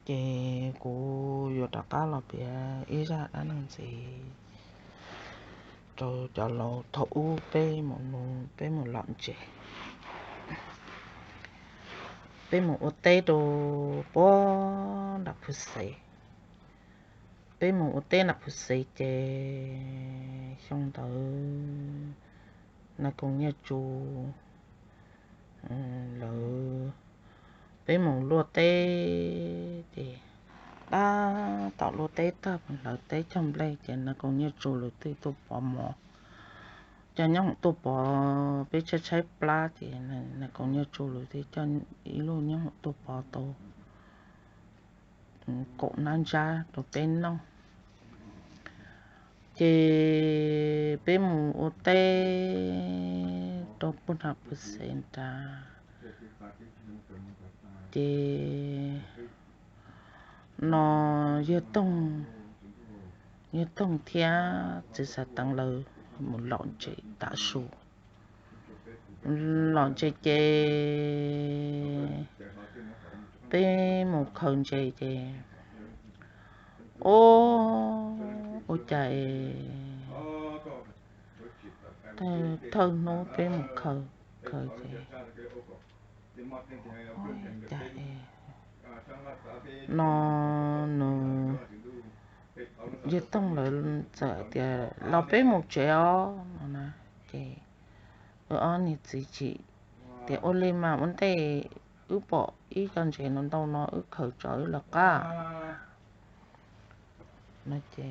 Ces kuv yuav rov qab los piav ib zaj dab neeg ntxiv rau cov laus thaum ub peb mus, peb mus lom ntses. Peb mus ua teb rau puag nram Phuv Xev. Peb mus ua teb nram Phuv Xev ces xyoo ntawd Nais Koom Nyiaj Tsu lawv, peb mus luaj teb ces tab tom luaj teb tag hlawv teb cog nplej ces Nais Koom Nyiaj Tsu lawv twb tuaj pov mov, coj nyob hoom tuaj pov, peb tshaib tshaib plab ces Nais Koom Nyiaj Tsu lawv thiaj coj ib lub nyob hoom tuaj pov tau kaum nab ntsab rau peb noj. Ces peb mus ua teb rau puag nram Phuv Xev nrad, ces no Yawg Toog, Yawg Toog thiab Txiv Xav Teev lawv mus lom ntses tav su. Lom ntses ces peb mus khaws ntses ces, o, ua cas es thawj hnub peb mus khaws, khaws ces, o, cas es no nws, Yawg Toog lawv txawm tias los peb mus tsev os no na. Ces wb ob niag txiv tsis tias ua li mas ua ntej wb pom ib co ntses no ntau no wb khaws tso wb lawv qab no ces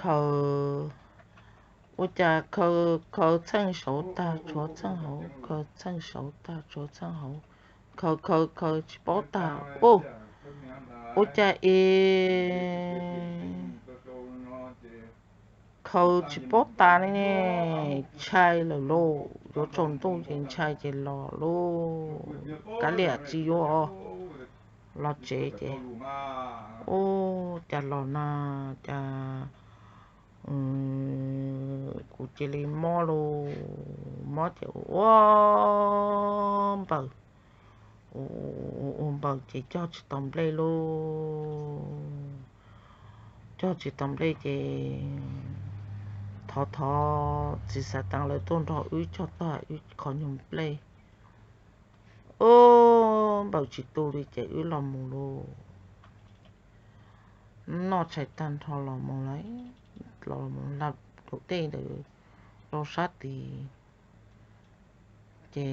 khaws, ua cas khaws, khaws txheej saud tag tshuav txheej hauv, khaws txheej saud tag tshuav txheej hauv, khaws khaws khaws tsis paub tag, u, ua cas es khaws tsis paub tas li ne, ntshai lawm lauj, yuav tsaus ntuj ces ntshai ces los lauj, kav liam tsis yuav los tsev ces, u, cas los na, cas kuv cia li mob lauj, mob ces ua npaws, ua npaws ces cog tsis tau nplej lauj, cog tsis tau nplej ces thov thov Txiv Xav Teev lawv tuaj nrog wb cog tag wb qhov nyuag nplej, u, npaws tsis tu li ces wb los mus lauj, noj tshais tag nrho los mus lawm, los mus lawm tus dej ntawd rau sab tid ces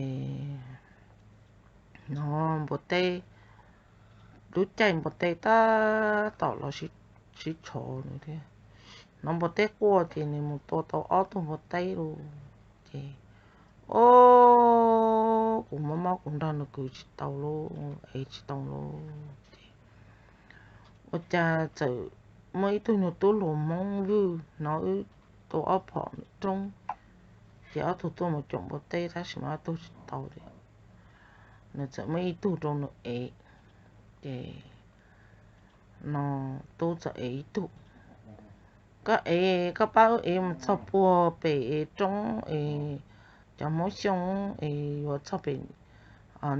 hnov npua teb, lub caij npua teb tab tom los sib tshov nws thiab, hnov npua teb quaj ces nws mus tua tau ob tug npua teb lauj ces, o, kuv mob mob kuv nrog nws kwv tsis tau lauj, ev tsis tau lauj ces ua cas txawm muaj ib tug nyuag tub hluas Hmoob Vwj hnov wb tua ob phom roob ces ob tug tuaj mus caum npua teb tab sis mas ob tug tsis tau li, nws txawm muab ib tug rau nws ev ces no tub txawm ev ib tug, koj ev, koj pab wb ev mus txog puag pem es roob es cov Hmoob Xyooj es yuav txog pem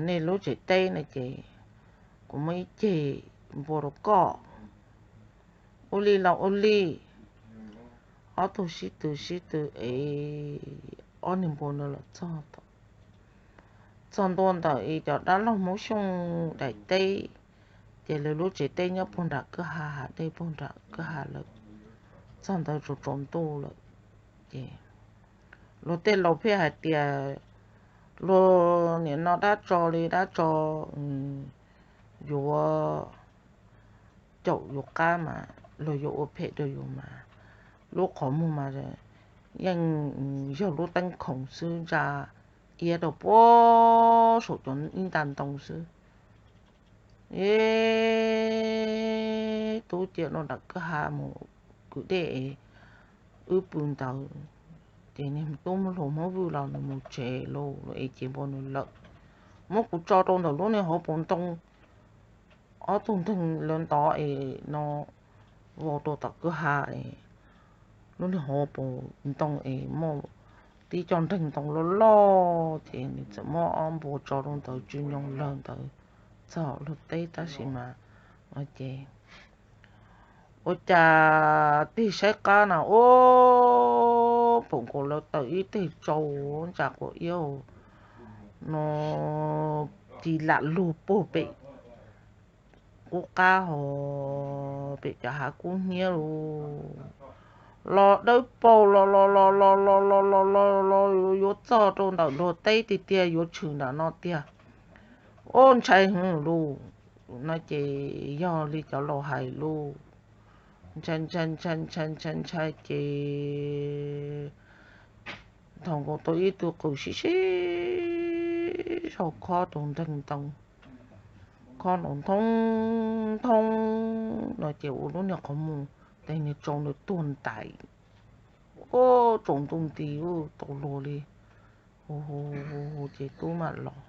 nej lub tsev teb na ces kuv muab ib ceg npua rau koj. Ua li los ua li, ob tug sib tw sib tw ev ob niag npua no los txog, txog ntua ntawm es cov dab laug Hmoob Xyooj daim teb, ces lawv lub tsev teb nyob puag nram kwj ha, hav dej puag nram kwj ha lawm, txog ntawd tsaus tsaus ntuj lawm ces luag tej laus pheej hais tias luag nim no dab tso li dab tso yuav caum yus qab mas luag yuav ua phem rau yus mas, lub qhov muag mas yeej yog lub teeb khoom xwb ntsa iab rau puag saum cov ib nta ntoo xwb. Ib tub cia rau nram kwj ha mus kwv dej, wb pw ntawd ces niag tub hluas Hmoob Vwj los nws mus tsev lauj, es ces npua nws lawm, muab kuv tso rau ntawm lub niag hauv paus ntoo, ob tug nteeg lawv ntov es no vau rau tom kwj ha es lub niag hauv paus ntoo es muaj ib co nreeg ntoo loj loj ces nws txawm muab ob npua tso rau ntawd tsw nyoos lawg ntawd txog luag teb tab sis mas ces ua cas tig saib qab na ua paum nkaus lawv tawm ib teg tsau ntsa quav iab no ci lam lug puag pem qub qab hos pem cov hav kub hnyiab lug los dawb paug los los los los los los los los los yuav txog rau ntawm luag teb tiag tiag yuav tshwm ntawm no tiag. Ua ntshai heev lug no ces yog li cov laus hais lug ntshai ntshai ntshai ntshai ntshai ntshai ces thaum nkaus tau ib tug qws sib sib sau khob rau nreeg ntoo, khob nrov nthoob nthoob no ces ua lub niag qhov muag tej niag tsau nws tuag ntais ua tsaus ntuj nti tau luag li. Hu hu hu ces tub mam los,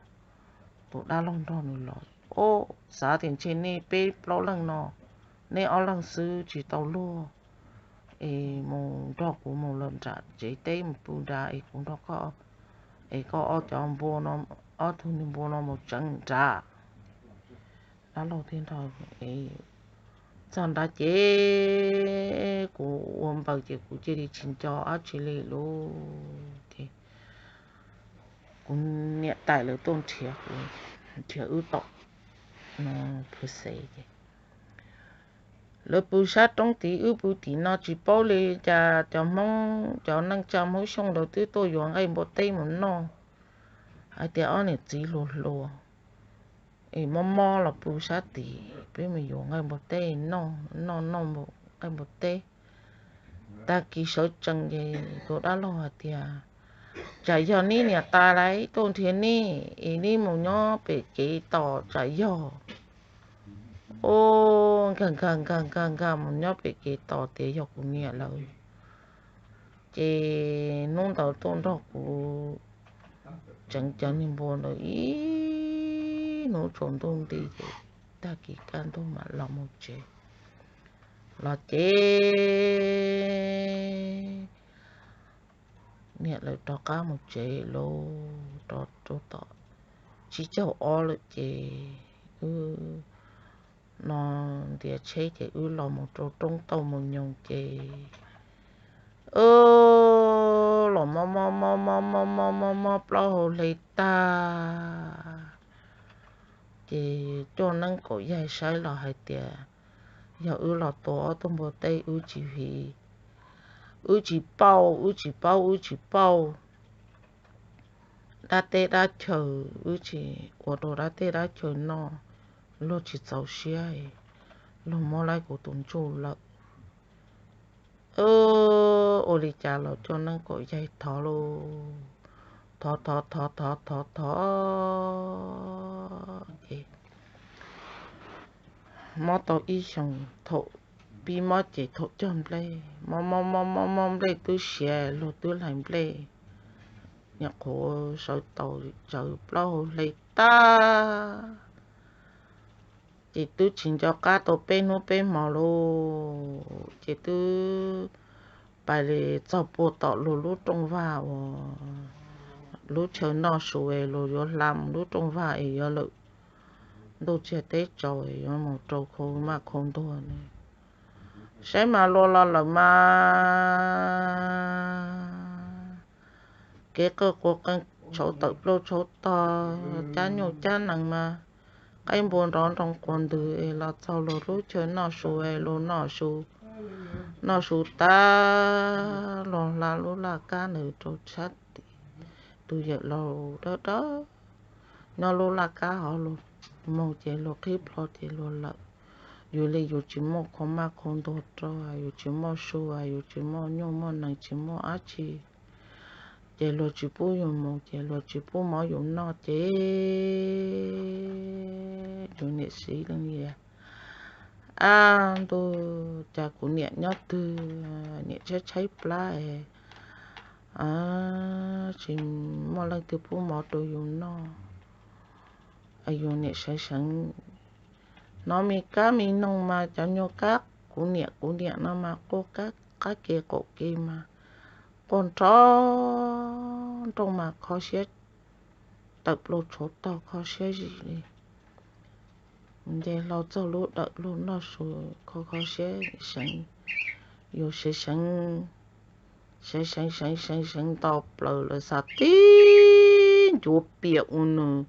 tus dab laug nrog nws los, ua xav tias ntshe nej peb plaub leeg no, nej ob leeg xwb tsis tau luag es mus nrog kuv mus lawm nram tsev teb mus pw nrad es kuv nrog koj es koj ob cov npua no, ob tug niag npua no mus tseev nrad. Dab laug thiaj nrog txog nrad ces kuv ua npaws ces kuv cia li tsis nco dab tsi li lub ces kuv niam tais lawv tuaj nrhiav kuv, nrhiav wb tom pw xev ces lawv pw sab roob tid wb pw tim no tsis paub li cas cov Hmoob cov neej tsa Hmoob Xyooj ntawd twb tuaj yuav nqaij npua teb mus noj, hais tias ob niam txiv hluas hluas es mob mob los pw sab tid peb mus yuav nqaij npua teb noj, noj noj nqaij npua teb. Tag kis sawv tsees ces tus dab laug hais tias, tsam yog neb niam tais lawv tuaj nrhiav neb es neb mus nyob pem kev tos tsam yog. Ua nkag nkag nkag nkag nkag mus nyob pem kev tos tias yog kuv niam lawv. Ces hnub ntawd tuaj nrog kuv tseev cov niag npua ntawd ib hnub tsaus ntuj nti ces tag kis kaj ntug mam los mus tsev. Los ces niam lawv rov qab mus tsev lawm, rau tom tsib caug ob lawm ces wb no ntiav tsheb ces wb los mus rau roob tauj mus nyoos ces wb los mob mob mob mob mob mob mob mob plaub hau hle tag. Ces coj neeb kaum yaig saib los hais tias yog wb los tua ob tug npua teb wb tsis hiv, wb tsis pauj, wb tsis paub, wb tsis pauj dab teb dab chaw, wb tsis ua rau dab teb dab chaw noj, luag tsis txaus siab, luag muab laib kuv tus ntsuj lawm. Ua li cas los coj neeb kaum yaig thov lauj, thov thov thov thov thov thov ces mob tau ib xyoos, thaum pib mob ces thaum cog nplej mob mob mob mob mob nplej twb siav luag twb hlais nplej. Niam qhuav sawv tau tsawv plaub hau hle tag ces twb tsis nco qab tau peb hnub peb hmo lauj, ces twb pais li txog puag tom luag lub rooj vag uas lub chaw noj su es luag yuav hla mus lub rooj vag es yuav lawm ntuj tsiag teb tsaus es yuav mus rau khau maj khau ntuag ne. Saib mas luag los lawm mas kev qawj quav qees tshauv tawm plaub tshauv tog, cab nyuj cab nees mas qaib npua nrov nroo quas ntws es los txog luag lub chaw noj su es luag noj su, noj su tag luag hla lub laj kab ntawd rau sab tid. Tus yawm laus dawb dawb nyob lub laj kab hov luag mus ces luag qhib plho ces luag lawm. Yus li yus tsis muaj khau maj khau ntuag rau, yus tsis muaj su, yus tsis muaj nyuj muaj nees tsis muaj dab tsi, ces luag tsis pub yus mus ces luag tsis pub mov yus noj ces yus niam siv leej niam, ab ntuj, cas kuv niam nyob twg, niam tshaib tshaib plab es tsis muaj leej twg pub mov rau yus noj. Yus niam seev seev hnov me kab me noog mas cov nyuag kab kuv niam kuv niam no mas quaj kab qab ke qaum ke mas quaj nrov nroo mas kho siab, tawm plaws tshauv taug kho siab zim li. Nce hlo txog lub dawm lug noj su, kho kho siab seev, yus seev seev, seev seev seev seev seev nto plaws lawm xav tib ncuav piam ua nws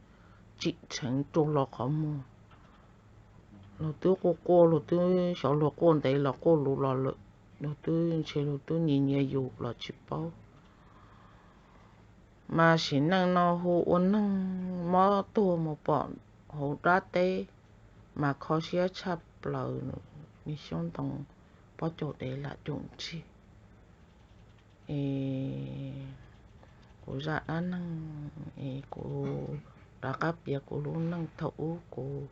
tsim dheev rua hlo qhov muag. Luag twb quaj quaj, luag twb xyov luag quaj ntev los quaj luv los lawm, luag twb ntshe luag twb nyiav nyiav yus los tsis paub. Mas sim neej no hu ua neeg mob tuag mus pom hauv dab teb, mas kho siab tshaj plaws, nws xyoob ntoo pob caus dev lam coom tsig. Es kuv zaj dab neeg es kuv rov qab piav kuv lub neej thaum ub kuv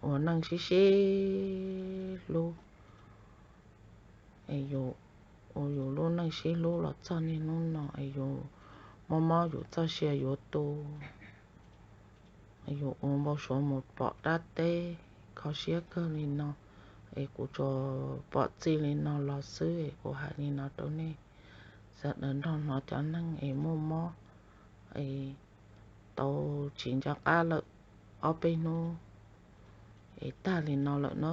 ua neej sib sib hlub, es yus lub neej sib hlub los txog niaj hnub no es yus mob mob yus txoj sia yuav tu, yus ua npau suav mus pom dab teb kho siab kawg li no, es kuv tsuas pom txij li no los xwb es kuv hais li no rau nej sawv daws nrog hnov cov neeg es muaj mob es tau tsis nco qab lawm ob peb hnub es tag li no lawm na.